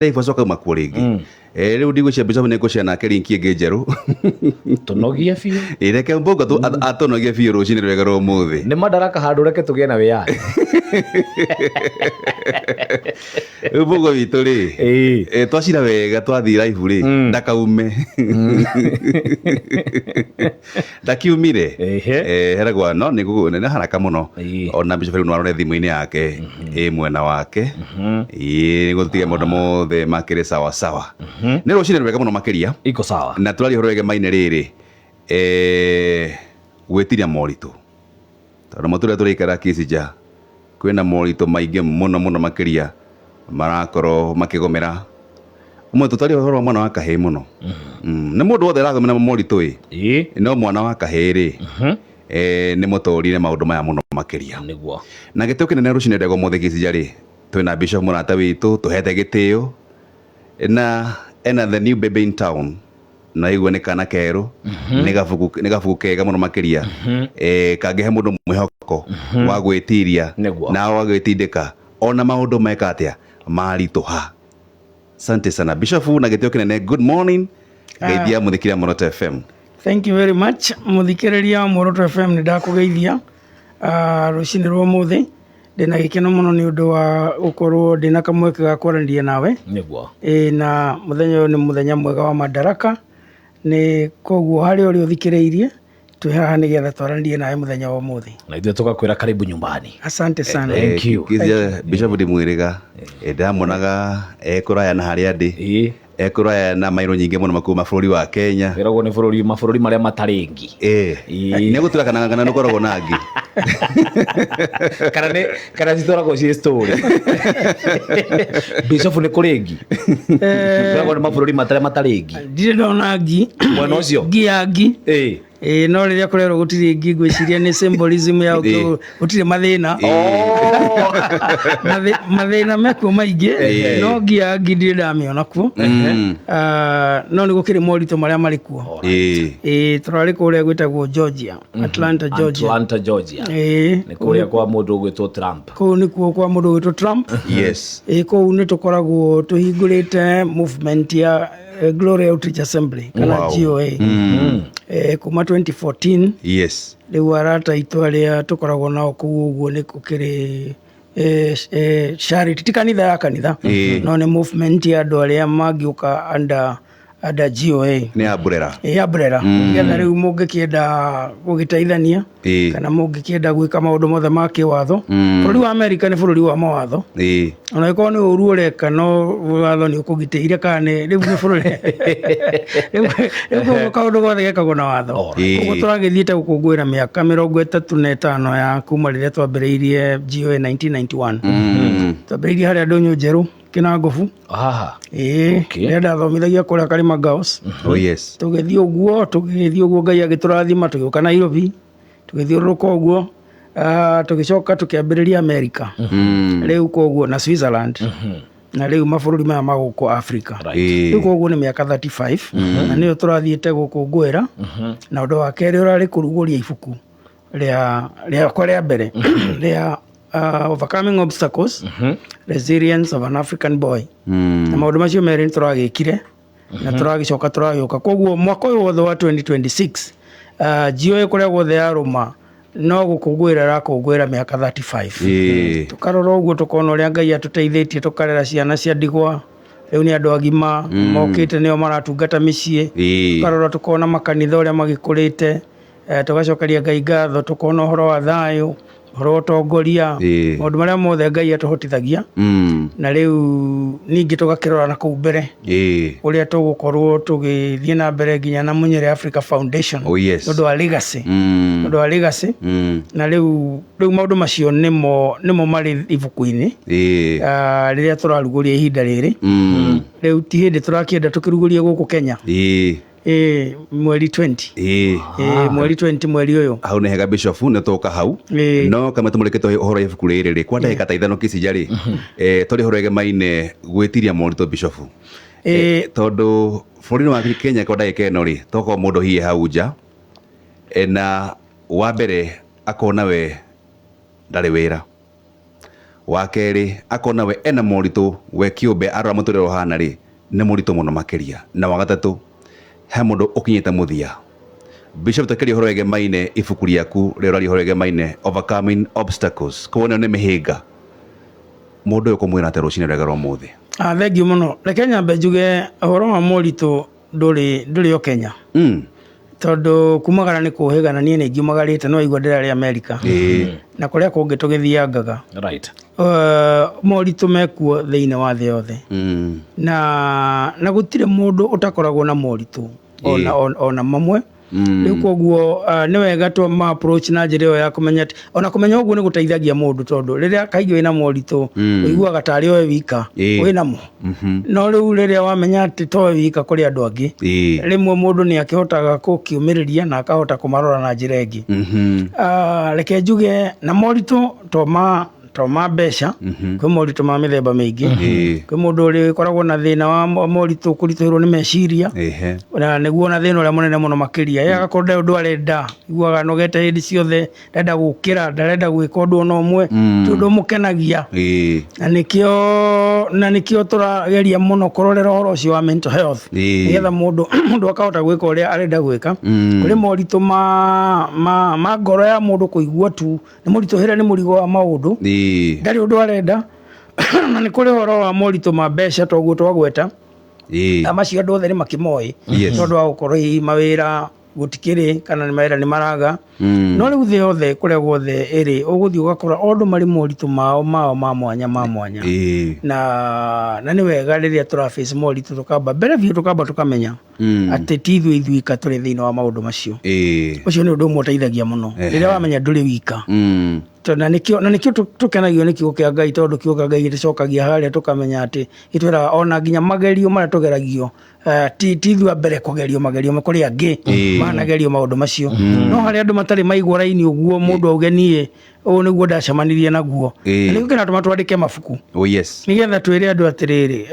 Live acoka uma kuo rĩngĩ. Rĩu ndigwĩciria Bishop nĩ ngũshare nake link ĩngĩ njerũ. Tũnogie biũ. Ĩ, reke Mbũngũ atũnogie biũ rũcinĩ rwega rwa ũmũthĩ. Nĩ madaraka handũ reke tũgĩe na wĩyathi. Rĩu Mbũngũ witũ rĩ, twacira wega twathiĩ live rĩ, ndakaume. Ndakiumire. Heragwa no nĩ nĩ haraka mũno. Ona Bishop rĩu no arore thimũ-inĩ yake ĩ mwena wake. Ĩ, nĩguo tũtige maũndũ mothe makĩrĩ sawa sawa. Nĩ rũcinĩ rwega mũno makĩria. Iko sawa. Na tũraria ũhoro wĩgemaine rĩrĩ, gwĩtiria moritũ. Tondũ mũtũrĩre tũraikara Kĩcinja, kwĩna moritũ maingĩ mũno mũno makĩria marakorwo makĩgũmĩra. Ũmwe tũtaria ũhoro wa mwana wa kahĩĩ mũno. Nĩ mũndũ wothe aragũmĩra moritũ ĩ. No mwana wa kahĩĩ rĩ, nĩ mũtũrire maũndũ maya mũno makĩria. Nĩguo. Na gĩtĩo kĩnene rũcinĩ ndegwa ũmũthĩ Kĩcinja rĩ, twĩna Bishop mũrata witũ, tũhete gĩtĩo, na ena the new baby in town. Na igua nĩ kana kerũ, nĩ gabuku kega mũno makĩria, kangĩhe mũndũ mwĩhoko wa gwĩtiria na wa gwĩtindĩka ona maũndũ meka atĩa maritũha. Asante sana Bishop na gĩtĩo kĩnene, good morning. Geithia mũthikĩrĩria Muoroto FM. Thank you very much mũthikĩrĩria wa Muoroto FM, nĩ ndakũgeithia rũcinĩ rwa ũmũthĩ. Ndĩna gĩkeno mũno nĩ ũndũ wa gũkorwo ndĩna kamweke ga kwaranĩria nawe. Nĩguo. Ĩĩ, na mũthenya ũyũ nĩ mũthenya mwega wa Madaraka, nĩ koguo harĩ ũrĩa ũthikĩrĩirie, twĩ haha nĩgetha twaranĩrie nawe mũthenya wa ũmũthĩ. Na ithuĩ tũgakwĩra karibu nyumbani. Asante sana. Thank you. Kizia Bishop ndimwĩrĩga, ndĩramuonaga ekũraya na harĩa ndĩ, ekũraya na mairo nyingĩ mũno kuma bũrũri wa Kenya. Wĩragwo nĩ bũrũri mabũrũri marĩa matarĩ ngi. Nĩ gũtura kana kana nĩ ũkoragwo na ngi. Kana nĩ kana citwaragwo ciĩ story. Bishop nĩ kũrĩ ngi. Wĩragwo nĩ mabũrũri matarĩa matarĩ ngi. Ndirĩ ndona ngi. Mwena ũcio? Ngi ya ngi. Ĩĩ, no rĩrĩa kũrerwo gũtirĩ ngi, ngwĩciria nĩ symbolism ya gũtirĩ mathĩna. Mathĩna mekuo maingĩ, no ngi ya ngi ndirĩ ndamĩona kuo. No nĩ gũkĩrĩ moritũ marĩa marĩ kuo. Ĩĩ, tũrarĩ kũrĩa gwĩtagwo Georgia, Atlanta, Georgia. Atlanta, Georgia. Nĩ kũrĩa kwa mũndũ ũgwĩtwo Trump. Kũu nĩkuo kwa mũndũ ũgwĩtwo Trump. Ĩĩ, kũu nĩ tũkoragwo tũhingũrĩte movement ya Glory Outreach Assembly kana GOA kuma 2014. Rĩu arata aitũ arĩa tũkoragwo nao kũu ũguo nĩ gũkĩrĩ charity, ti kanitha ya kanitha, no nĩ movement ya andũ arĩa mangĩũka under GOA. Nĩ umbrella. Ĩ, umbrella. Nĩgetha rĩu mũngĩkĩenda gũgĩteithania kana mũngĩkĩenda gwĩka maũndũ mothe ma kĩwatho. Bũrũri wa Amerika nĩ bũrũri wa mawatho. Ona ĩkorwo nĩ ũru ũreka, no watho nĩ ũkũgitĩire, kana nĩ rĩu nĩ bũrũri rĩu koguo kaũndũ gothe gekagwo na watho. Koguo tũragĩthiĩte gũkũngũĩra mĩaka 35 ya kuma rĩrĩa twambĩrĩirie GOA 1991. Twambĩrĩirie harĩa Ndũnyũ Njerũ, Kĩnangobu. Ĩĩ, rĩrĩa ndathomithagia kũrĩa Karima Girls. Oh yes. Tũgĩthiĩ ũguo, tũgĩthiĩ ũguo, Ngai agĩtũrathima, tũgĩũka Nairobi, tũgĩthiũrũrũka ũguo, tũgĩcoka tũkĩambĩrĩria America. Rĩu koguo na Switzerland. Na rĩu mabũrũri maya ma gũkũ Africa. Rĩu koguo nĩ mĩaka 35, na nĩyo tũrathiĩte gũkũngũĩra. Na ũndũ wa kerĩ ũrarĩ kũrugũria ibuku rĩakwa rĩa mbere rĩa Overcoming Obstacles, Resilience of an African Boy. Na maũndũ macio merĩ nĩ tũragĩkire na tũragĩcoka tũragĩũka. Koguo mwaka ũyũ wothe wa 2026, GOA kũrĩa guothe yarũma no gũkũngũĩra ĩrakũngũĩra mĩaka 35. Tũkarora ũguo tũkona ũrĩa Ngai atũteithĩtie, tũkarera ciana cia ndigwa, rĩu nĩ andũ agima mokĩte nĩo maratungata mĩciĩ. Tũkarora tũkona makanitha ũrĩa magĩkũrĩte, tũgacokeria Ngai ngatho, tũkona ũhoro wa thayũ, ũhoro wa ũtongoria, maũndũ marĩa mothe Ngai atũhotithagia. Na rĩu ningĩ tũgakĩrora na kũu mbere ũrĩa tũgũkorwo tũgĩthiĩ na mbere nginya na Munyere Africa Foundation. Oh yes. Nĩ ũndũ wa legacy. Nĩ ũndũ wa legacy. Na rĩu maũndũ macio nĩmo marĩ ibuku-inĩ. Rĩrĩa tũrarugũria ihinda rĩrĩ. Rĩu ti hĩndĩ tũrakĩenda tũkĩrugũrie gũkũ Kenya. Ĩĩ, mweri 20. Ĩĩ, mweri 20 mweri ũyũ. Hau nĩ hega Bishop, nĩ tũka hau. No kamwe tũmũrĩkĩte ũhoro wa ibuku rĩrĩ rĩ, kwa ndagĩka ta ithano Kĩcinja rĩ, tũrĩ ũhoro ĩgemaine gwĩtiria moritũ Bishop. Tondũ bũrũri-inĩ wa Kenya kwa ndagĩka ĩno rĩ, tokorwo mũndũ hihi hau nja, na wa mbere akona we ndarĩ wĩra. Wa kerĩ akona we ena moritũ we kĩũmbe arora mũtũrĩre ũhana rĩ nĩ mũritũ mũno makĩria. Na wa gatatũ he mũndũ ũkinyĩte mũthia. Bishop, tũkĩaria ũhoro wĩgemaine ibuku rĩaku rĩrĩa ũraria ũhoro wĩgemaine overcoming obstacles, koguo nĩ mĩhĩnga. Mũndũ ũyũ kũmwĩra atĩ rũcinĩ rwega rwa ũmũthĩ? Thengiũ mũno. Reke nyambe njuge ũhoro wa moritũ ndũrĩ o Kenya. Tondũ kumagara nĩ kũhĩgana, niĩ nĩ ngiumagarĩte no igua ndĩrarĩ Amerika. Na kũrĩa kũngĩ tũgĩthiangaga. Moritũ mekuo thĩinĩ wa thĩ yothe. Na gũtirĩ mũndũ ũtakoragwo na moritũ ona mamwe. Rĩu koguo nĩ wega tũ ma approach na njĩra ĩyo ya kũmenya atĩ ona kũmenya ũguo nĩ gũteithagia mũndũ, tondũ rĩrĩa kaingĩ wĩna moritũ ũiguaga tarĩ owe wika wĩnamo. No rĩu rĩrĩa wamenya atĩ towe wika, kũrĩ andũ angĩ, rĩmwe mũndũ nĩ akĩhotaga gũkĩũmĩrĩria na akahota kũmarora na njĩra ĩngĩ. Reke njuge na moritũ to ma mbeca, kwĩ moritũ ma mĩthemba mĩingĩ. Kwĩ mũndũ ũrĩkoragwo na thĩna wa moritũ kũritũhĩrwo nĩ meciria, na nĩguo na thĩna ũrĩa mũnene mũno makĩria. Ye agakorwo ndarĩ ũndũ arenda, iguaga anogete hĩndĩ ciothe, ndarenda gũkĩra, ndarenda gwĩka ũndũ ona ũmwe, ti ũndũ ũmũkenagia. Na nĩkĩo tũrageria mũno kũrorera ũhoro ũcio wa mental health, nĩgetha mũndũ akahota gwĩka ũrĩa arenda gwĩka. Kũrĩ moritũ ma ngoro ya mũndũ kũigua tu nĩ mũritũhĩre nĩ mũrigo wa maũndũ, ndarĩ ũndũ arenda. Na nĩ kũrĩ ũhoro wa moritũ ma mbeca, toguo twagweta. Na macio andũ othe nĩ makĩmoĩ, tondũ wa gũkorwo hihi mawĩra gũtikĩrĩ kana nĩ mawĩra nĩ maraga. No rĩu thĩ yothe kũrĩa guothe ĩrĩ, ũgũthiĩ ũgakora o andũ marĩ moritũ mao ma mwanya ma mwanya. Na nĩ wega rĩrĩa tũra face moritũ tũkamba mbere biũ tũkamba tũkamenya atĩ ti ithuĩ ithuika tũrĩ thĩinĩ wa maũndũ macio. Ũcio nĩ ũndũ ũmwe ũteithagia mũno rĩrĩa wamenya ndũrĩ wika. Tondũ na nĩkĩo tũkenagio nĩ kiugo kĩa Ngai, tondũ kiugo kĩa Ngai gĩtũcokagia harĩa tũkamenya atĩ gĩtwĩraga ona nginya magerio marĩa tũgeragio, ti ithuĩ a mbere kũgerio magerio, kũrĩ angĩ managerio maũndũ macio. No harĩa andũ matarĩ maigua raini ũguo mũndũ auge niĩ ũũ nĩguo ndacemanirie naguo. Na nĩkĩo kĩratũma twandĩke mabuku, Oh yes. nĩgetha twĩre andũ atĩrĩrĩ,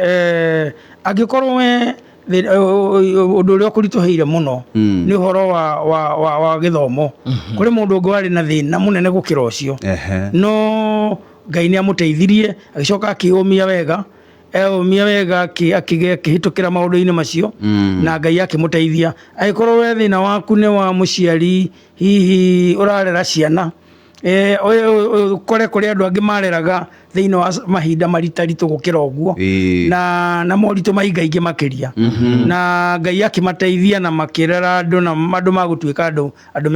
angĩkorwo we ũndũ ũrĩa ũkũritũhĩire mũno nĩ ũhoro wa gĩthomo, kũrĩ mũndũ ũngĩ warĩ na thĩna mũnene gũkĩra ũcio. No Ngai nĩ amũteithirie, agĩcoka akĩũmia wega, eũmia wega, akĩhĩtũkĩra maũndũ-inĩ macio na Ngai akĩmũteithia. Angĩkorwo we thĩna waku nĩ wa mũciari, hihi ũrarera ciana, ũkore kũrĩ andũ angĩ mareraga thĩinĩ wa mahinda maritaritũ gũkĩra ũguo na moritũ maingaingĩ makĩria, na Ngai akĩmateithia na makĩrera andũ na andũ magũtuĩka andũ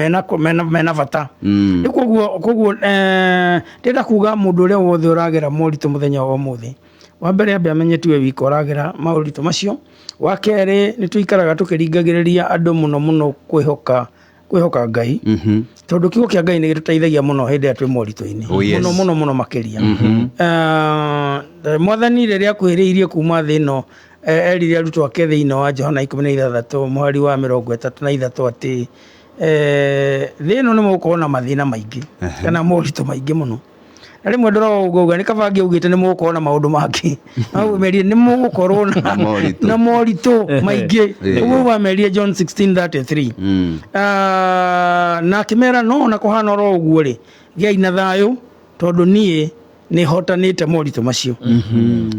mena bata. Rĩu koguo ndĩrenda kuga mũndũ ũrĩa wothe ũragera moritũ mũthenya wa ũmũthĩ, wa mbere ambe amenye tiwe wika ũragera moritũ macio. Wa kerĩ, nĩ tũikaraga tũkĩringagĩrĩria andũ mũno mũno kwĩhoka Ngai, tondũ kiugo kĩa Ngai nĩ gĩtũteithagia mũno hĩndĩ ĩrĩa twĩ moritũ-inĩ. Oh, yes. Mũno mũno mũno makĩria. Mwathani rĩrĩa akuhĩrĩirie kuma thĩ ĩno, erire arutwo ake thĩinĩ wa Johana 16 mũhari wa 33 atĩ thĩ ĩno nĩ mũgũkorwo na mathĩna maingĩ kana moritũ maingĩ mũno. Na rĩmwe ndũraga ũgauga nĩ kaba angĩaugĩte nĩ mũgũkorwo na maũndũ mangĩ, no merire nĩ mũgũkorwo Na moritũ. na moritũ maingĩ. Ũguo wamerire John 16:33. Na akĩmera no ona kũhana oro ũguo rĩ, gĩai na thayũ tondũ niĩ nĩ hotanĩte moritũ macio.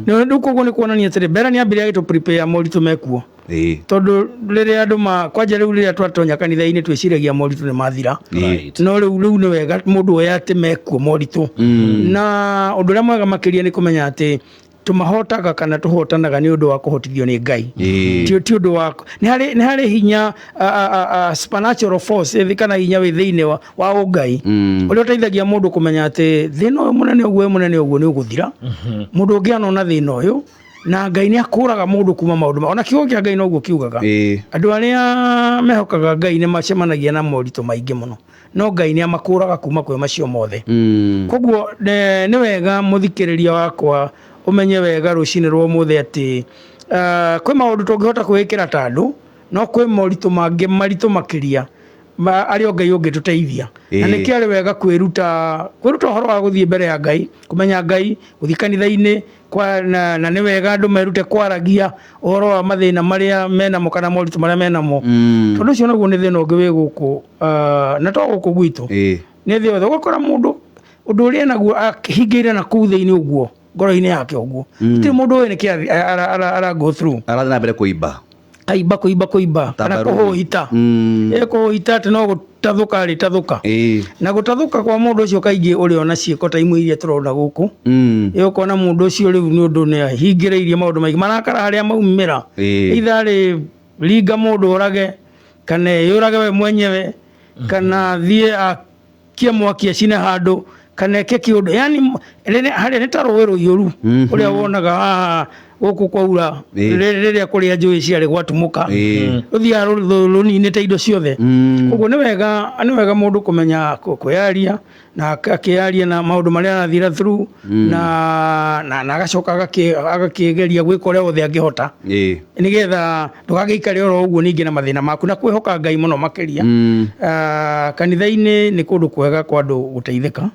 Rĩu koguo nĩ kuonania atĩrĩ, mbere nĩ ambĩrĩria agĩtũ prepare moritũ mekuo, tondũ rĩrĩa andũ ma kwanja rĩu rĩrĩa twatonya kanitha-inĩ twĩciragia moritũ nĩ mathira. No rĩu nĩ wega mũndũ oya atĩ mekuo moritũ. Na ũndũ ũrĩa mwega makĩria nĩ kũmenya atĩ tũmahotaga kana tũhotanaga nĩ ũndũ wa kũhotithio nĩ Ngai. Ti ũndũ wa nĩ harĩ hinya a supernatural force kana hinya wĩ thĩinĩ wa ũngai ũrĩa ũteithagia mũndũ kũmenya atĩ thĩna ũyũ mũnene ũguo wĩ mũnene ũguo nĩ ũgũthira. Mũndũ ũngĩ anona thĩna ũyũ na Ngai nĩ akũraga mũndũ kuma maũndũ ona kiugo kĩa Ngai noguo kiugaga. Andũ arĩa mehokaga Ngai nĩ macemanagia na moritũ maingĩ mũno, no Ngai nĩ amakũraga kuma kwĩ macio mothe. Koguo nĩ wega mũthikĩrĩria wakwa ũmenye wega rũcinĩ rwa ũmũthĩ atĩ kwĩ maũndũ tũngĩhota kwĩĩkĩra ta andũ, no kwĩ moritũ mangĩ maritũ makĩria arĩa o Ngai ũngĩtũteithia. Na nĩkĩo arĩ wega kwĩruta ũhoro wa gũthiĩ mbere ya Ngai, kũmenya Ngai, gũthiĩ kanitha-inĩ na nĩ wega andũ merute kwaragia ũhoro wa mathĩna marĩa menamo kana moritũ marĩa menamo, tondũ ũcio naguo nĩ thĩna ũngĩ wĩ gũkũ, na to gũkũ gwitũ, nĩ thĩ yothe. Ũgakora mũndũ Ũndũ ũrĩa naguo ahingĩire na kũu thĩinĩ ũguo ngoro-inĩ yake ũguo, gũtirĩ mũndũ ũĩ nĩkĩ ara go through. Arathiĩ na mbere kũimba. Kaimba, kũimba, kũimba Ta kana mbaruni. kũhũhita. Ĩ kũhũhita atĩ no gũtathũka arĩtathũka. Na gũtathũka kwa mũndũ ũcio kaingĩ ũrĩona ciĩko ta imwe iria tũrona gũkũ. Ĩ ũkona mũndũ ũcio rĩu nĩ ũndũ nĩ ahingĩrĩirie maũndũ maingĩ marakara harĩa maumĩra. Either arĩ ringa mũndũ orage, kana eyũrage we mwenyewe, kana thiĩ akie mwaki acine handũ, kana eke kĩũndũ, yani rĩrĩa harĩa nĩ ta rũĩ rũiyũru ũrĩa wonaga haha gũkũ kwaura, rĩrĩa kũrĩa njũĩ ciarĩ gwatumũka, rũthiaga rũninĩte indo ciothe. Koguo nĩ wega mũndũ kũmenya kwĩyaria na akĩyaria na maũndũ marĩa arathira through na agacoka agakĩgeria gwĩka ũrĩa wothe angĩhota nĩgetha ndũgagĩikare oro ũguo ningĩ na mathĩna maku, na kwĩhoka Ngai mũno makĩria. Ah, kanitha-inĩ nĩ kũndũ kwega kwa andũ gũteithĩka,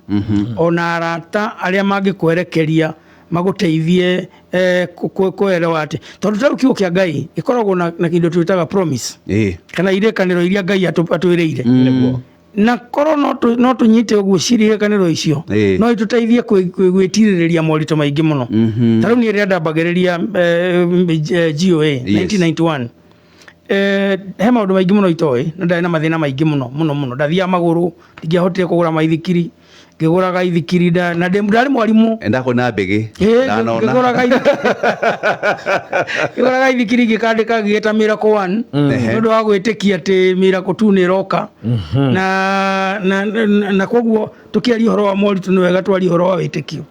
ona arata arĩa mangĩkwerekeria magũteithie kũelewa atĩ tondũ ta rĩu kiugo kĩa Ngai gĩkoragwo na kĩndũ twĩtaga promise kana irĩkanĩro iria Ngai atwĩrĩire, na korwo no tũnyite ũguo cirĩkanĩro icio no itũteithie gwĩtirĩrĩria moritũ maingĩ mũno. Ta rĩu niĩ rĩrĩa ndambagĩrĩria GOA 1991, he maũndũ maingĩ mũno itoĩ, na ndarĩ na mathĩna maingĩ mũno mũno mũno. Ndathiaga magũrũ, ndingĩahotire kũgũra maithikiri, ngĩgũraga ithikiri na ndarĩ mwarimũ. Ndakuona mbĩgĩ. Ndanona. Ngĩgũraga ithikiri, ngĩkandĩka, ngĩgĩta Miracle One nĩ ũndũ wa gwĩtĩkia atĩ Miracle Two nĩ ĩroka. Na koguo tũkĩaria ũhoro wa moritũ, nĩ wega twarie ũhoro wa wĩtĩkio,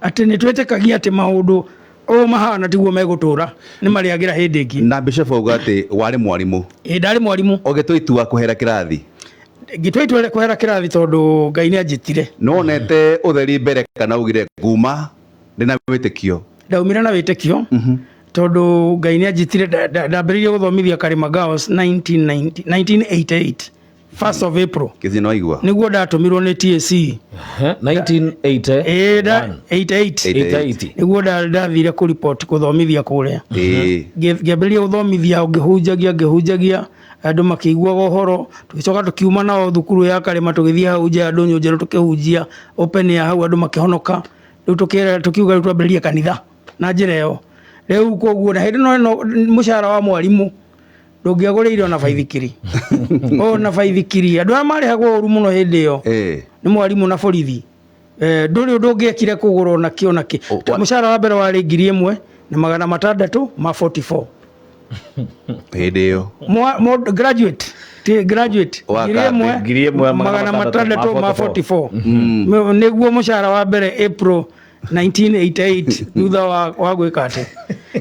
atĩ nĩ twĩtĩkagia atĩ maũndũ ũũ mahana tiguo megũtũra, nĩ marĩagĩra hĩndĩ ĩngĩ. Na bishop auga atĩ warĩ mwarimũ. Ĩ, ndarĩ mwarimũ. Ũgĩtua itua kũhera kĩrathi? Ngĩtua itua rĩa kũhera kĩrathi tondũ Ngai nĩ anjĩtire. Nĩwonete ũtheri mbere kana ugire nguma ndĩna wĩtĩkio? Ndaumire na wĩtĩkio tondũ Ngai nĩ anjĩtire. Ndambĩrĩirie gũthomithia Karima Girls 1990 1988, 1st of April. Kĩthii nĩ waigua. Nĩguo ndatũmirwo nĩ TAC. 1980? Ĩ, 88. 88. Nĩguo ndathire kũripoti kũthomithia kũrĩa. Ngĩambĩrĩria gũthomithia, ngĩhunjagia, ngĩhunjagia, andũ makĩiguaga ũhoro. Tũgĩcoka tũkiuma nao thukuru ya Karĩma, tũgĩthiĩ hau nja ya Ndũnyũ Njerũ, tũkĩhunjia open ya hau, andũ makĩhonoka. Rĩu tũkiuga rĩu twambĩrĩrie kanitha na njĩra ĩyo rĩu. Koguo na hĩndĩ ĩno mũcara wa mwarimũ ndũngĩagũrĩire ona baithikiri, ona baithikiri. Andũ arĩa marĩhagwo ũru mũno hĩndĩ ĩyo nĩ mwarimũ na borithi. Ndũrĩ ũndũ ũngĩekire kũgũra ona kĩ ona kĩ. Mũcara wa mbere warĩ 1644. Hĩndĩ ĩyo? Graduate, ti graduate. Wa ngiri kambĩ. ĩmwe 1644. 644 nĩguo mũcara wa mbere, April 1988, thutha wa gwĩka atĩ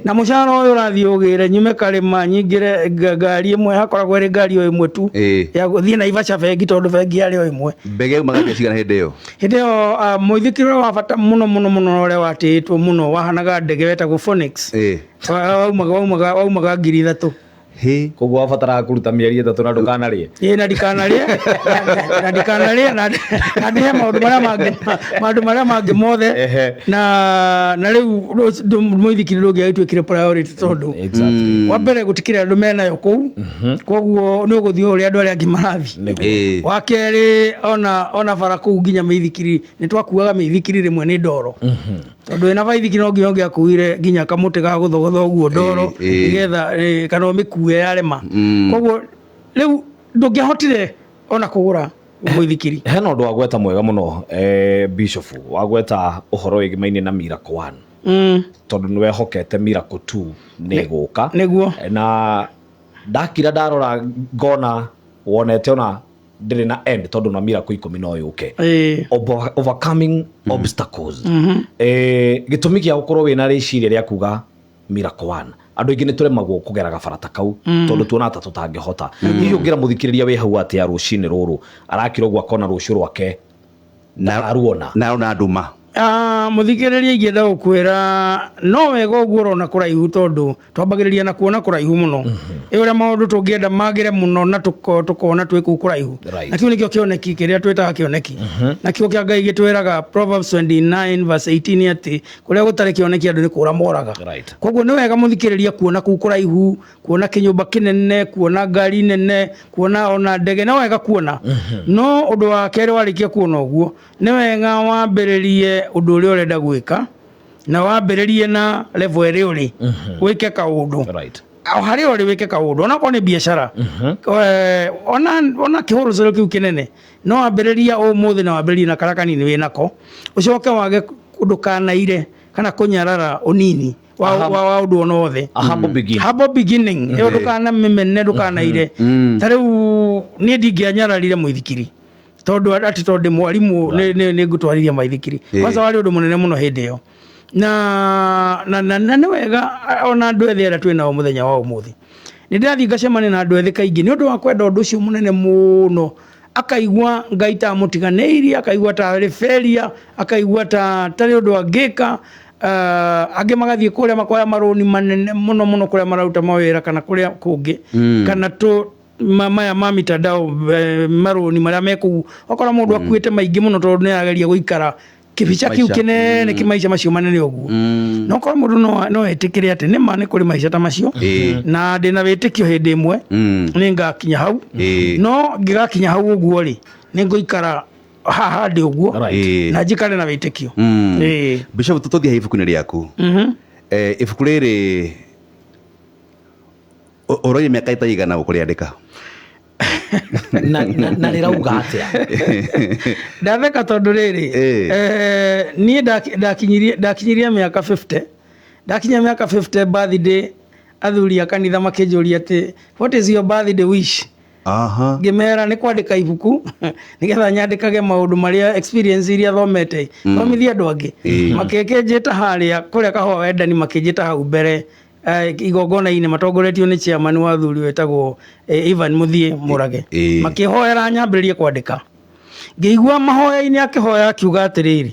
na mũcara ũyũ ũrathiĩ ũgĩre nyume Karĩma nyingĩre ngari ĩmwe, hakoragwo ĩrĩ ngari o ĩmwe tu ya gũthiĩ Naivasha bengi, tondũ bengi yarĩ o ĩmwe. Mbege yaumaga mbia cigana hĩndĩ ĩyo? Hĩndĩ ĩyo mũithikiri ũrĩa wa bata mũno mũno mũno, ũrĩa watĩĩtwo mũno, wahanaga ndege, wetagwo Phoenix. Waumaga 3000. Hĩ! Koguo wabataraga kũruta mĩeri 3 na ndũkanarĩe. Ĩ, na ndikanarĩe, na ndikanarĩe, na ndĩhe maũndũ marĩa mangĩ mothe. Na rĩu mũithikiri ndũngĩagĩtuĩkire priority tondũ wa mbere gũtikĩrĩ andũ menayo kũu, koguo nĩ ũgũthiĩ ũrĩa andũ arĩa angĩ marathiĩ. Wa kerĩ, ona bara kũu nginya mĩithikiri nĩ twakuaga mĩithikiri rĩmwe nĩ ndoro, tondũ wĩna baithikiri no nginya ũngĩakuire nginya kamũtĩ ga gũthogotha ũguo ndoro nĩgetha kana ũmĩkue yarema. Koguo rĩu ndũngĩahotire ona kũgũra mũithikiri. Hena ũndũ wagweta mwega mũno, bishop, wagweta ũhoro wĩgĩmaine na Miracle One, tondũ nĩ wehokete Miracle Two nĩ ĩgũka. Nĩguo. Na ndakira ndarora ngona wonete ona ndĩrĩ na end, tondũ na Miracle 10 no yũke. Overcoming obstacles, gĩtũmi gĩa gũkorwo wĩna rĩciria rĩa kuga Miracle One, andũ aingĩ nĩ tũremagwo kũgera gabara ta kau tondũ tuona ta tũtangĩhota. Hihi ũngĩra mũthikĩrĩria wĩ hau atĩa rũcinĩ rũrũ arakira ũguo akona rũciũ rwake ndakaruona? Na ona nduma. Mũthikĩrĩria, ingĩenda gũkwĩra no wega ũguo ũrona kũraihu, tondũ twambagĩrĩria na kuona kũraihu mũno. Ĩ ũrĩa maũndũ tũngĩenda magĩre mũno na tũkona twĩ kũu kũraihu. Na kĩu nĩkĩo kĩoneki kĩrĩa twĩtaga kĩoneki. Nakĩo kĩa Ngai gĩtwĩraga Proverbs 29 verse 18 atĩ kũrĩa gũtarĩ kĩoneki andũ nĩ kũra moraga. Koguo nĩ wega mũthikĩrĩria kuona kũu kũraihu, kuona kĩnyũmba kĩnene, kuona ngari nene, kuona ona ndege, nĩ wega kuona. No ũndũ wa kerĩ, warĩkia kuona ũguo, nĩ wega wambĩrĩrie ũndũ ũrĩa ũrenda gwĩka, na wambĩrĩrie na level ĩrĩa ũrĩ, wĩke kaũndũ. O harĩa ũrĩ wĩke kaũndũ, onakorwo nĩ biacara. Ona kĩhũrũcero kĩu kĩnene no wambĩrĩria ũmũthĩ, na wambĩrĩrie na karĩa kanini wĩnako, ũcoke wage ndũkanaire kana kũnyarara ũnini wa ũndũ ona wothe. A humble beginning. Humble beginning ĩyo, ndũkana mĩmene, ndũkanaire. Ta rĩu niĩ ndingĩanyararire mũithikiri tondũ atĩ tondũ ndĩ mwarimũ nĩ ngũtwarithia maithikiri. Kwanza warĩ ũndũ mũnene mũno hĩndĩ ĩyo, na nĩ wega ona andũ ethĩ arĩa twĩ nao mũthenya wa ũmũthĩ. Nĩ ndĩrathiĩ ngacemania na andũ ethĩ kaingĩ nĩ ũndũ wa kwenda ũndũ ũcio mũnene mũno, akaigua Ngai ta amũtiganĩirie, akaigua ta arĩ failure, akaigua ta tarĩ ũndũ angĩka. Angĩ magathiĩ kũrĩa makoya marũni manene mũno mũno kũrĩa mararuta mawĩra kana kũrĩa kũngĩ, kana tũ maya ma mitandao, marũni marĩa me kũu, okora mũndũ akuĩte maingĩ mũno tondũ nĩ arageria gũikara kĩbica kĩu Maica. kĩnene, kĩmaica macio manene ũguo. No korwo mũndũ no etĩkĩre atĩ nĩma nĩ kũrĩ maica ta macio, na ndĩna wĩtĩkio hĩndĩ ĩmwe nĩ ngakinya hau. No ngĩgakinya hau ũguo rĩ, nĩ ngũikara haha ndĩ ũguo na njikare na wĩtĩkio. Bishop, tũthiĩ ibuku-inĩ rĩaku. Ibuku rĩrĩ ũroire mĩaka ĩtaigana ũkũrĩandĩka? Na rĩrauga atĩa? Ndatheka tondũ rĩrĩ, niĩ ndakinyirie mĩaka 50. Ndakinyia mĩaka 50 birthday, athuri a kanitha makĩnjũria atĩ, "What is your birthday wish?" Ngĩmera nĩ kwandĩka ibuku nĩgetha nyandĩkage maũndũ marĩa experience iria thomete, thomithie andũ angĩ. Makĩkĩnjĩta harĩa kũrĩa kahũa wendani, makĩnjĩta hau mbere igongona-inĩ matongoretio nĩ chairman wa athuri wetagwo Ivan Mũthiĩ Mũrage. Makĩhoera nyambĩrĩrie kwandĩka. Ngĩigua mahoya-inĩ akĩhoya akiuga atĩrĩrĩ,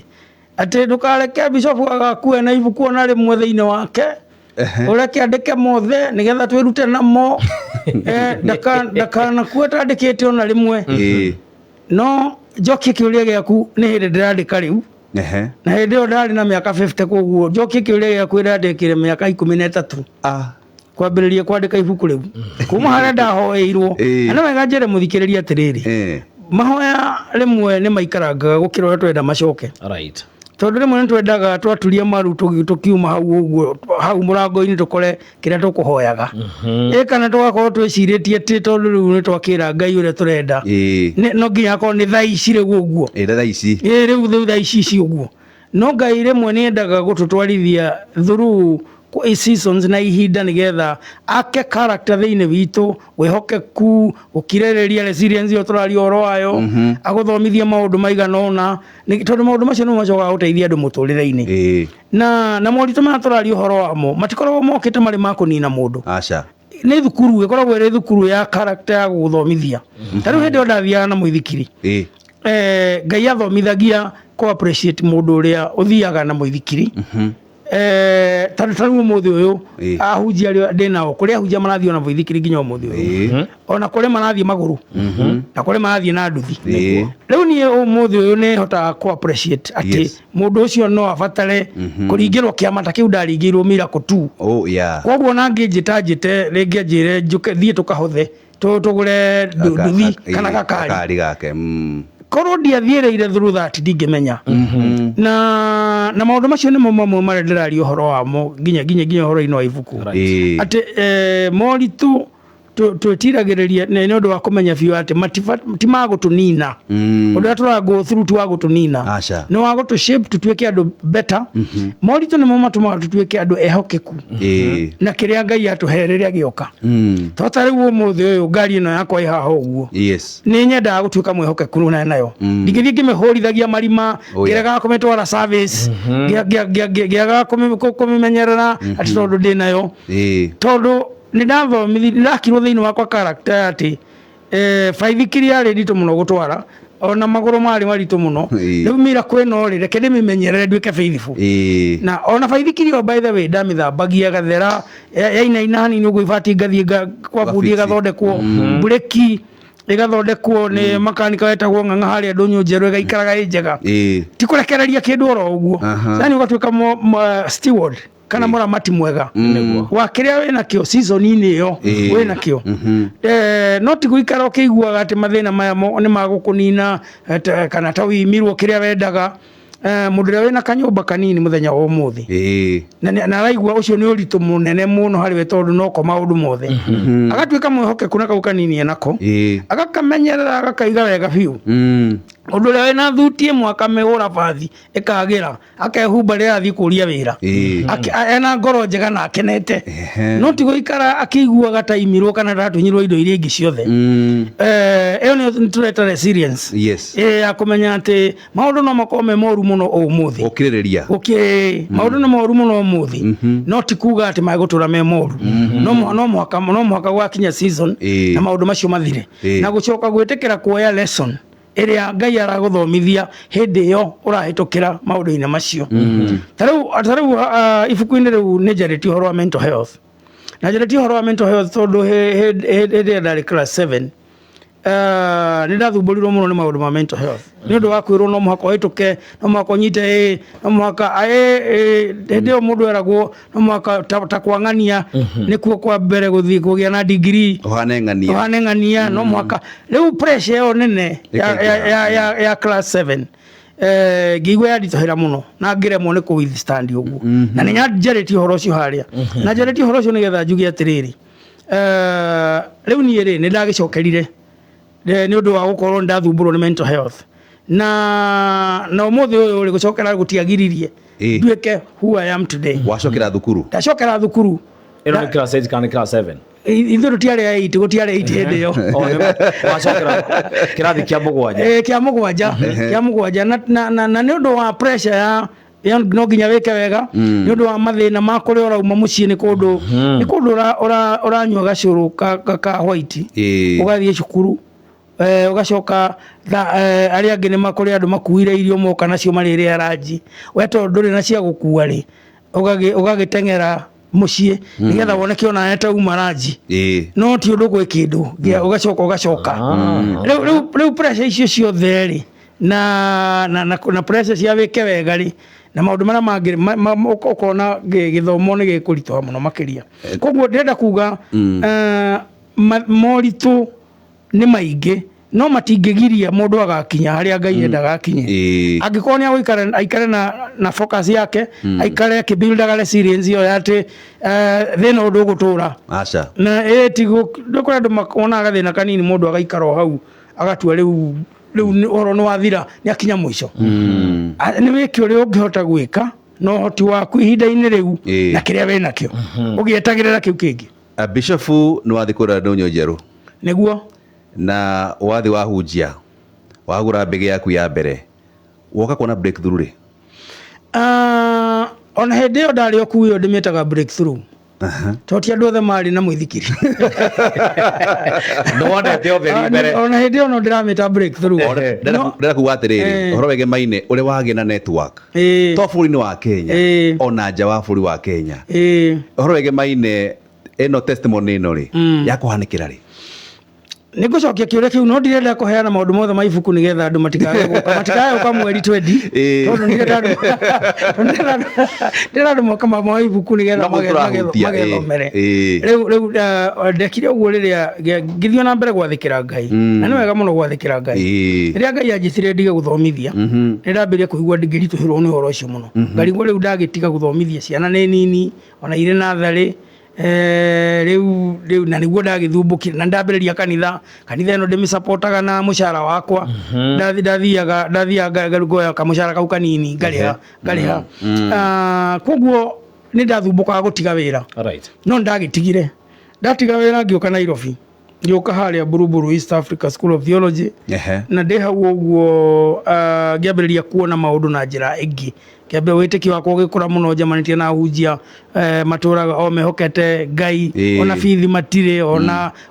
atĩ ndũkareke bishop agakue na ibuku ona rĩmwe thĩinĩ wake, ũreke andĩke mothe nĩgetha twĩrute namo. Ndakanakue tandĩkĩte ona rĩmwe. No njokie kĩũria gĩaku, nĩ hĩndĩ ndĩrandĩka rĩu, na hĩndĩ ĩyo ndarĩ na mĩaka 50. Koguo njokie kĩũria gĩaku, ndandĩkire mĩaka 13 kwambĩrĩria kwandĩka ibuku rĩu kuma harĩa ndahoeirwo. Na nĩ wega njĩre mũthikĩrĩria atĩrĩrĩ, mahoya rĩmwe nĩ maikarangaga gũkĩra ũrĩa twenda macoke, tondũ rĩmwe nĩ twendaga twaturia maru tũkiuma hau ũguo, hau mũrango-inĩ tũkore kĩrĩa tũkũhoyaga, ĩ kana tũgakorwo twĩcirĩtie atĩ tondũ rĩu nĩ twakĩra Ngai ũrĩa tũrenda, no nginya akorwo nĩ thaa ici rĩu ũguo. Ĩ thaa ici. Ĩ rĩu thaa ici ici ũguo. No Ngai rĩmwe nĩ endaga gũtũtwarithia through seasons na ihinda nĩgetha ake character thĩinĩ witũ, wĩhokeku, gũkirĩrĩria, resilience ĩyo tũraria ũhoro wayo, agũthomithia maũndũ maigana ũna, tondũ maũndũ macio nĩmo macokaga gũteithia andũ mũtũrĩre-inĩ. Na moritũ maya tũraria ũhoro wamo matikoragwo mokĩte marĩ ma kũnina mũndũ. Aca. Nĩ thukuru, ĩkoragwo ĩrĩ thukuru ya character ya gũgũthomithia. Ta rĩu hĩndĩ ĩyo ndathiaga na mũithikiri, Ngai athomithagia kũ appreciate mũndũ ũrĩa ũthiaga na mũithikiri. Ta rĩu ũmũthĩ ũyũ, ahunjia arĩa ndĩ nao, kũrĩ ahunjia marathiĩ ona mũithikiri nginya ũmũthĩ ũyũ, ona kũrĩ marathiĩ magũrũ, na kũrĩ marathiĩ na nduthi. Rĩu niĩ ũmũthĩ ũyũ nĩ hotaga kũ appreciate atĩ mũndũ ũcio no abatare kũringĩrwo kĩama ta kĩu ndaringĩirwo miracle tu. Koguo ona angĩnjĩta njĩte rĩngĩ anjĩre njũke thiĩ tũkahothe tũgũre nduthi kana gakari. Gakari gake. Korwo ndiathiĩrĩire through that, ndingĩmenya. Na maũndũ macio nĩmo mamwe marĩa ndĩraria ũhoro wamo nginya ũhoro-inĩ wa ibuku, atĩ moritũ twĩtiragĩrĩria nĩ ũndũ wa kũmenya biũ atĩ ti ma gũtũnina. Ũndũ ũrĩa tũra go through ti wa gũtũnina, Aca. nĩ wa gũtũ shape tũtuĩke andũ better. Moritũ nĩmo matũmaga tũtuĩke andũ ehokeku na kĩrĩa Ngai atũhe rĩrĩa gĩoka. To ta rĩu ũmũthĩ ũyũ ngari ĩno yakwa ĩ haha ũguo, nĩ nyendaga gũtuĩka mwĩhokeku na nayo. Ndingĩthiĩ ngĩmĩhũrithagia marima, ngĩregaga kũmĩtwara service, ngĩagaga kũmĩmenyerera atĩ tondũ ndĩ nayo, tondũ nĩ ndathomithi, nĩ ndakirwo thĩinĩ wakwa character atĩ baithikiri yarĩ nditũ mũno gũtwara. Ona magũrũ marĩ maritũ mũno. Rĩu miracle ĩno rĩ, reke ndĩmĩmenyerere nduĩke faithful. Na ona baithikiri ĩyo, by the way, ndamĩthambagia ĩgathera, yainaina hanini ũguo ibati, ngathiĩ kwa bundi. Ũgafix. Ĩgathondekwo mburĩki, ĩgathondekwo nĩ makanika wetagwo Ng'ang'a harĩa Ndũnyũ Njerũ, ĩgaikaraga ĩ njega. Ti kũrekereria kĩndũ oro ũguo. Yani ũgatuĩka steward kana mũramati mwega wa kĩrĩa wĩnakĩo season-inĩ ĩyo wĩnakĩo. No ti gũikara ũkĩiguaga atĩ mathĩna maya nĩ magũkũnina, kana ta wĩimirwo kĩrĩa wendaga. Mũndũ ũrĩa wĩna kanyũmba kanini mũthenya wa ũmũthĩ na araigua ũcio nĩ ũritũ mũnene mũno harĩ we, tondũ noko maũndũ mothe, agatuĩka mwĩhokeku na kau kanini enako, agakamenyerera, agakaiga wega biũ. Ũndũ ũrĩa wĩna thuti ĩmwe akamĩgũra bathi ĩkagĩra, akehumba rĩrĩa athiĩ kũria wĩra. Ena ngoro njega na akenete, no ti gũikara akĩiguaga ta imirwo kana ndatunyirwo indo iria ingĩ ciothe. Ĩyo nĩyo tũreta resilience. Ya kũmenya atĩ maũndũ no makorwo me moru mũno ũmũthĩ. Gũkirĩrĩria. Gũkĩ maũndũ nĩ moru mũno ũmũthĩ, no ti kuga atĩ magũtũra me moru. No mũhaka gwakinya season na maũndũ macio mathire. Na gũcoka gwĩtĩkĩra kuoya lesson ĩrĩa Ngai aragũthomithia hĩndĩ ĩyo ũrahĩtũkĩra maũndũ-inĩ macio. Ta rĩu ibuku-inĩ rĩu nĩ njarĩtie ũhoro wa mental health, na njarĩtie ũhoro wa mental health tondũ hĩndĩ ĩrĩa ndarĩ class 7, nĩ ndathumbũrirwo mũno nĩ maũndũ ma mental health, nĩ ũndũ wa kwĩrwo no mũhaka ũhĩtũke, no mũhaka ũnyite, no mũhaka hĩndĩ ĩyo mũndũ eragwo no mũhaka ta kwang'ania nĩkuo kwa mbere gũthiĩ kũgĩa na degree. Ũhane ng'ania. Ũhane ng'ania, no mũhaka rĩu pressure ĩyo nene ya class 7, ngĩigua yanditũhĩra mũno na ngĩremwo nĩ kũ withstand ũguo. Na nĩ njarĩtie ũhoro ũcio harĩa, na njarĩtie ũhoro ũcio nĩgetha njuge atĩrĩrĩ, rĩu niĩ rĩ, nĩ ndagĩcokerire nĩ ũndũ wa gũkorwo nĩ ndathumbũrwo nĩ mental health, na ũmũthĩ ũyũ rĩ, gũcokera gũtiagiririe nduĩke who I am today. Wacokera thukuru. Ndacokera thukuru. Ĩno nĩ class 8 kana nĩ class 7? Ithuĩ tũtiarĩ a 8, gũtiarĩ 8 hĩndĩ ĩyo. Oh, wacokera kĩrathi kĩa mũgwanja. Kĩa mũgwanja, na nĩ ũndũ wa pressure ya no nginya wĩke wega, nĩ ũndũ wa mathĩna ma kũrĩa ũrauma mũciĩ, nĩ kũndũ ũranyua gacũrũ ka white, ũgathiĩ cukuru, ũgacoka arĩa angĩ nĩ makũrĩ andũ makuire irio moka nacio marĩrĩa ranji, we tondũ ndũrĩ na cia gũkua rĩ, ũgagĩteng'era mũciĩ nĩgetha woneke onawe tauma ranji. No ti ũndũ gwĩ kĩndũ ũgacoka ũgacoka. Rĩu pressure icio ciothe rĩ, na pressure cia wĩke wega rĩ, na maũndũ marĩa mangĩ ũkona gĩthomo nĩ gĩkũritũha mũno makĩria. Koguo ndĩrenda kuga, moritũ nĩ maingĩ, no matingĩgiria mũndũ agakinya harĩa Ngai endaga akinye, angĩkorwo nĩ agũikara aikare na focus yake, aikare akĩbuildaga resilience ĩyo ya atĩ thĩna ũndũ ũgũtũra. Aca. Na ĩ tigo ndũkũrĩ andũ monaga gathĩna kanini, mũndũ agaikara o hau, agatua rĩu ũhoro nĩ wathira, nĩ akinya mũico. Nĩ wĩke ũrĩa ũngĩhota gwĩka na ũhoti waku ihinda-inĩ rĩu na kĩrĩa wĩ nakĩo, ũgĩetagĩrĩra kĩu kĩngĩ. Bishofu, nĩ wathiĩ kũrĩa ndũnyũ njerũ. Nĩguo. Na wathi wahunjia, wagũra mbĩgĩ yaku ya mbere, woka kuona breakthrough rĩ? Ah, ona hĩndĩ ĩyo ndarĩ o kuu, ĩyo ndĩmĩtaga breakthrough, tondũ ti andũ othe marĩ na mũithikiri. Ndwonete ũtheri mbere. Ona hĩndĩ ĩyo no ndĩramĩta breakthrough. Ndĩrenda kuga atĩrĩrĩ, ũhoro wegemaine ũrĩa wagĩa na network, to bũrũri-inĩ wa Kenya, ona nja wa bũrũri wa Kenya, ũhoro wegemaine ĩno testimony ĩno rĩ, yakũhanĩkĩra rĩ? Nĩ ngũcokia kĩũria kĩu, no ndirenda kũheana maũndũ mothe ma ibuku nĩgetha andũ matikae gũka mweri 20, tondũ ndĩrenda andũ moka mamoe ibuku nĩgetha No tũrahutia, magethomere. Rĩu ndekire ũguo rĩrĩa ngĩthiĩ na mbere gwathĩkĩra Ngai, na nĩ wega mũno gwathĩkĩra Ngai. Rĩrĩa Ngai anjĩtire ndige gũthomithia, nĩ ndambĩrĩria kũigua ngĩritũhĩrwo nĩ ũhoro ũcio mũno, ngarigwo rĩu ndagĩtiga gũthomithia ciana nĩ nini, ona irĩ natharĩ. Rĩu na nĩguo ndagĩthumbũkire na ndambĩrĩria kanitha ĩno ndĩmĩcapotaga na mũcara wakwa. Ndathiaga ngoya kamũcara kau kanini, ngarĩha. Koguo nĩ ndathumbũkaga gũtiga wĩra. No ndagĩtigire, ndatiga wĩra ngĩũka Nairobi, ngĩũka harĩa Buruburu East Africa School of Theology. Na ndĩ hau ũguo, ngĩambĩrĩria kuona maũndũ na njĩra ĩngĩ. Kĩambere wĩtĩkio wakwa ũgĩkũra mũno njemanĩtie na ahunjia matũraga o mehokete Ngai. Ona bithi matirĩ,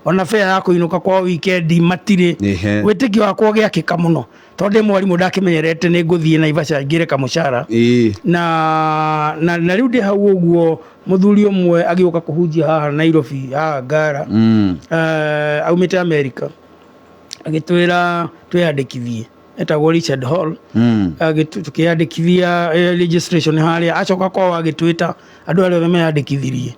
ona fare ya kũinũka kwa wikendi matirĩ. Wĩtĩkio wakwa ũgĩakĩka mũno tondũ ndĩ mwarimũ, ndakĩmenyerete nĩ ngũthiĩ Naivasha ngĩre kamũcara. Na rĩu ndĩ hau ũguo, mũthuri ũmwe agĩũka kũhunjia haha Nairobi, haha Ngara. Aumĩte America, agĩtwĩra twĩyandĩkithie, etagwo Richard Hall. Tũkĩyandĩkithia registration harĩa, acoka kwao agĩtwĩta andũ arĩa othe meyandĩkithirie.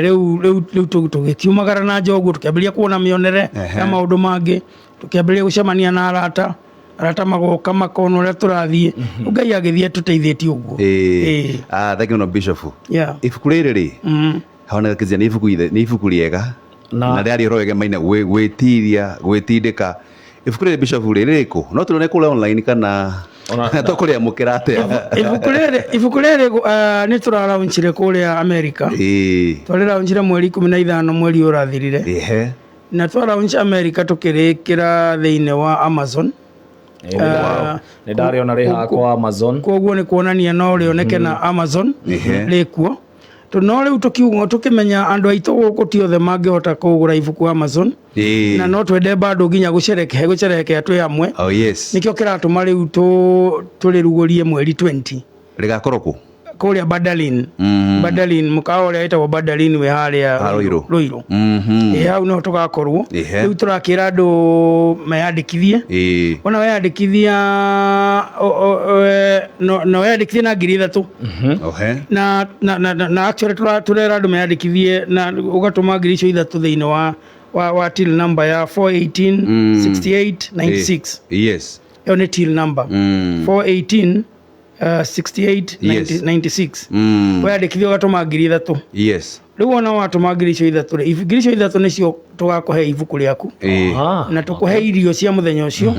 Rĩu tũgĩkiumagara na nja ũguo, tũkĩambĩrĩria kuona mĩonere ya maũndũ mangĩ, tũkĩambĩrĩria gũcemania na arata, arata magoka makona ũrĩa tũrathiĩ. Rĩu Ngai agĩthiĩ atũteithĩtie ũguo. Ah, thank you no, Bishop. Ibuku rĩrĩ rĩ haoneka kizia nĩ ibuku ithe, nĩ ibuku rĩega na rĩarĩ ũhoro wegemaine gwĩtiria gwĩtindĩka. Ibuku rĩrĩ, Bishop, rĩ rĩrĩkũ no tũrĩone kũrĩa online kana tũkũrĩamũkĩra atĩa? Ibuku rĩrĩ nĩ tũraraunchire kũrĩa America. Twarĩraunchire mweri 15, mweri ũyũ ũrathirire. Na twaraunch America, tũkĩrĩkĩra thĩinĩ wa Amazon. Nĩ ndarĩona rĩ haha kwa Amazon. Koguo nĩ kuonania no rĩoneke na Amazon rĩkuo. No rĩu tũkiuga tũkĩmenya andũ aitũ gũkũ ti othe mangĩhota kũgũra ibuku Amazon. Na no twende bado nginya gũcerehekea twĩ hamwe. Oh yes. Nĩkĩo kĩratũma rĩu tũrĩrugũrie mweri 20. Rĩgakorwo kũ? Kũrĩa Badalin. Badalin, mũkawa ũrĩa wĩtagwo Badalin wĩ harĩa Ah, Ruiru. Ruiru. Ĩ hau niho tũgakorwo. Rĩu tũrakĩra andũ meyandĩkithie. Wona weyandĩkithia no weyandĩkithie na 3,000. Na actually tũrera andũ meyandĩkithie na ũgatũma 3,000 thĩinĩ wa till number ya 418 68 96. Ĩyo nĩ till number 418 68 96. Weyandĩkithia ũgatũma 3,000. Rĩu ona watũma 3,000 rĩ, 3,000 nĩcio tũgakũhe ibuku rĩaku na tũkũhe irio cia mũthenya ũcio,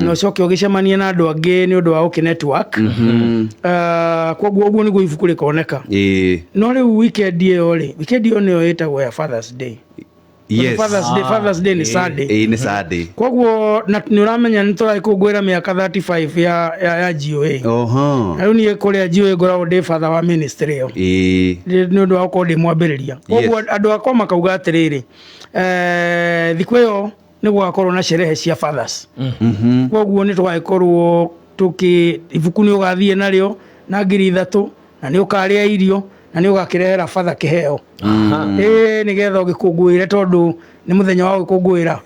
na ũcoke ũgĩcemanie na andũ angĩ nĩ ũndũ wa ũkĩ network. Koguo ũguo nĩguo ibuku rĩkoneka. No rĩu weekend ĩyo rĩ, weekend ĩyo nĩyo ĩtagwo ya Fathers Day. Fathers Day, Fathers Day nĩ Sunday. Ĩĩ, nĩ Sunday. Koguo na nĩ ũramenya nĩ tũragĩkũngũĩra mĩaka 35 ya GOA. Na rĩu niĩ kũrĩa GOA ngoragwo ndĩ father wa ministry ĩyo. Nĩ ũndũ wa gũkorwo ndĩ mwambĩrĩria. Koguo andũ akwa makauga atĩrĩrĩ, thikũ ĩyo nĩ gũgakorwo na sherehe cia fathers. Koguo nĩ tũgagĩkorwo tũkĩ ibuku nĩ ũgathiĩ narĩo na 3,000, na nĩ ũkarĩa irio, na nĩ ũgakĩrehera father kĩheo, ĩĩ, nĩgetha ũgĩkũngũĩre tondũ nĩ mũthenya wa gũkũngũĩra.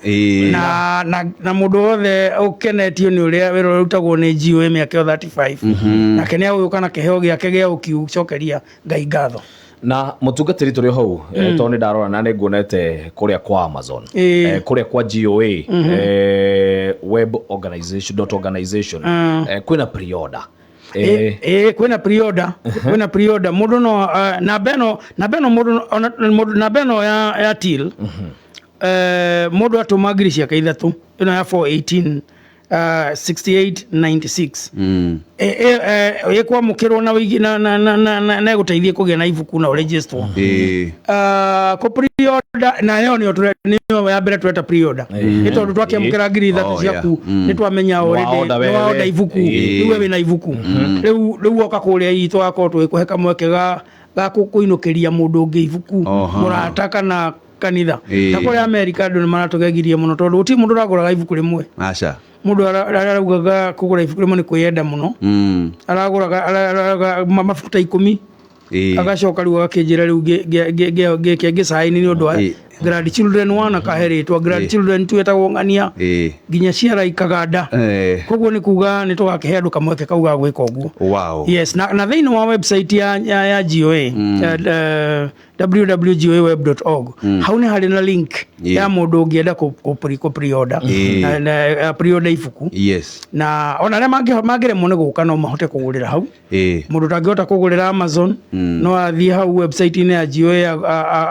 Na mũndũ wothe ũkenetio nĩ ũrĩa wĩra ũrĩa ũrutagwo nĩ GOA mĩaka ĩyo 35, nake nĩ agũgĩũka na kĩheo gĩake gĩa gũkicokeria Ngai ngatho. Na mũtungatĩri, tũrĩ o hau, tondũ nĩ ndarora na nĩ nguonete kũrĩa kwa Amazon, kũrĩa kwa GOA web organization dot organization, kwĩna pre-order. Ĩ kwĩna pre-order mũndũ no namba ĩno mũndũ ona mũndũ namba ĩno ya till, mũndũ atũma 3,000 ĩno ya 418 68 96, ĩkwamũkĩrwo na wĩigi na ĩgũteithie kũgĩa na ibuku na ũregisterwo. Kũ pre-order nayo nĩyo ya mbere tweta pre-order, nĩ tondũ twakĩamũkĩra 3,000 ciaku, nĩ twamenya already Nĩwaorder nĩ wewe. waorder ibuku. Rĩu we wĩna ibuku rĩu woka kũrĩa itũ tũgakorwo tũgĩkũhe kamweke ga kũinũkĩria mũndũ ũngĩ ibuku, mũrata kana kanitha. Ta kũrĩa America andũ nĩ maratũgegirie mũno tondũ gũtirĩ mũndũ ũragũraga ibuku rĩmwe. Aca. Mũndũ araugaga kũgũra ibuku rĩmwe nĩ kwĩyenda mũno. Aragũraga mabuku ta 10. Agacoka rĩu agakĩnjĩra rĩu ngĩcaini nĩ ũndũ wa grandchildren one, akahe rĩtwa grandchildren two etagwo ng'ania, nginya ciara ikaganda. Koguo nĩ kuga nĩ tũgakĩhe andũ kamweke kau ga gwĩka ũguo. Yes, na thĩinĩ wa website ya GOA, www.goaweb.org, hau nĩ harĩ na link ya mũndũ ũngĩenda kũ pre-order na pre-order ibuku. Na ona arĩa mangĩremwo nĩ gũka no mahote kũgũrĩra hau. Mũndũ ũtangĩhota kũgũrĩra Amazon no athiĩ hau website-inĩ ya GOA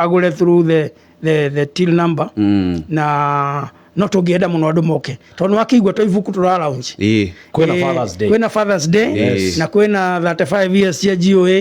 agũre through the till number. Na no tũngĩenda mũno andũ moke tondũ nĩwakĩigua to ibuku tũra launch. Kwĩna Fathers Day. Kwĩna Fathers Day. Na kwĩna 35 years cia GOA.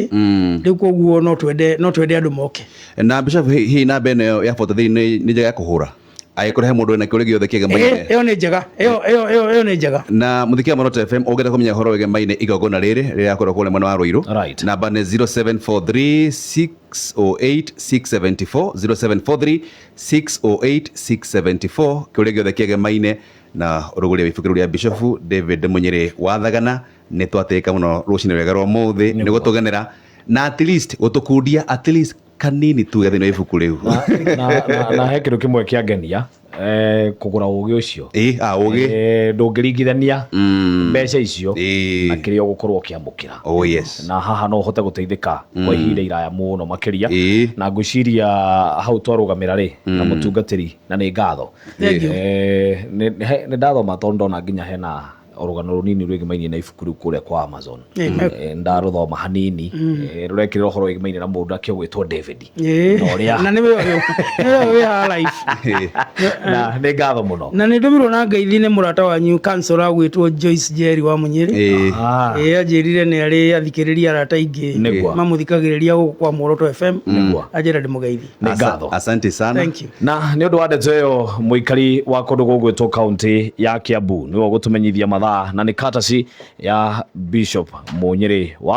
Rĩu koguo no twende andũ moke. Na Bishop, hihi namba ĩno ya 43 nĩ njega ya kũhũra? Angĩkorwo he mũndũ wĩna kĩũria gĩothe kĩgemaine. Ĩyo nĩ njega, ĩyo nĩ njega. Na mũthikia Muoroto FM, ũngĩenda kũmenya ũhoro wĩgemaine igongona rĩrĩ rĩrakorwo kũrĩa mwena wa Ruiru, namba nĩ 0743 608 674, 0743 608 674. Kĩũria gĩothe kĩgemaine na ũrũgũria wa ibuku rĩu rĩa Bishop David Munyĩrĩ wa Thagana. Nĩ twatĩka mũno rũcinĩ rwega rwa ũmũthĩ nĩ gũtũgenera na at least gũtũkundia at least kanini tu thĩinĩ wa ibuku rĩu. Na he kĩndũ kĩmwe kĩangenia, kũgũra ũgĩ ũcio. Ĩ, a ũgĩ. Ndũngĩringithania mbeca icio na kĩrĩa ũgũkorwo ũkĩamũkĩra. Oh yes. Na haha no ũhote gũteithĩka kwa ihinda iraya mũno makĩria. Na ngwĩciria hau twarũgamĩra rĩ na mũtungatĩri, na nĩ ngatho. Thank you. Nĩ ndathoma tondũ ndona nginya hena rũgano rũnini rwĩgĩmainie na ibuku rĩu kũrĩa kwa Amazon. Ndarũthoma hanini. Rũrekĩrĩra ũhoro wĩgĩmainie na mũndũ akĩgwĩtwo David. Na ũrĩa Na nĩwe ũyũ, nĩwe wĩ haha live. Na nĩ ngatho mũno. Na nĩ ndũmirwo na ngeithi nĩ mũrata wanyu kansora gwĩtwo Joyce Jerry wa Mũnyĩrĩ. Ĩ, anjĩrire nĩ arĩ athikĩrĩria arata aingĩ mamũthikagĩrĩria gũkũ kwa Muoroto FM. Anjĩra ndĩmũgeithi. Nĩ ngatho. Asante sana. Thank you. Na nĩ ũndũ wa ndeto ĩyo, mũikari wa kũndũ gũgwĩtwo kaunti ya Kiambu nĩwe ũgũtũmenyithia mathaa, na nĩ courtesy ya Bishop Munyĩrĩ wa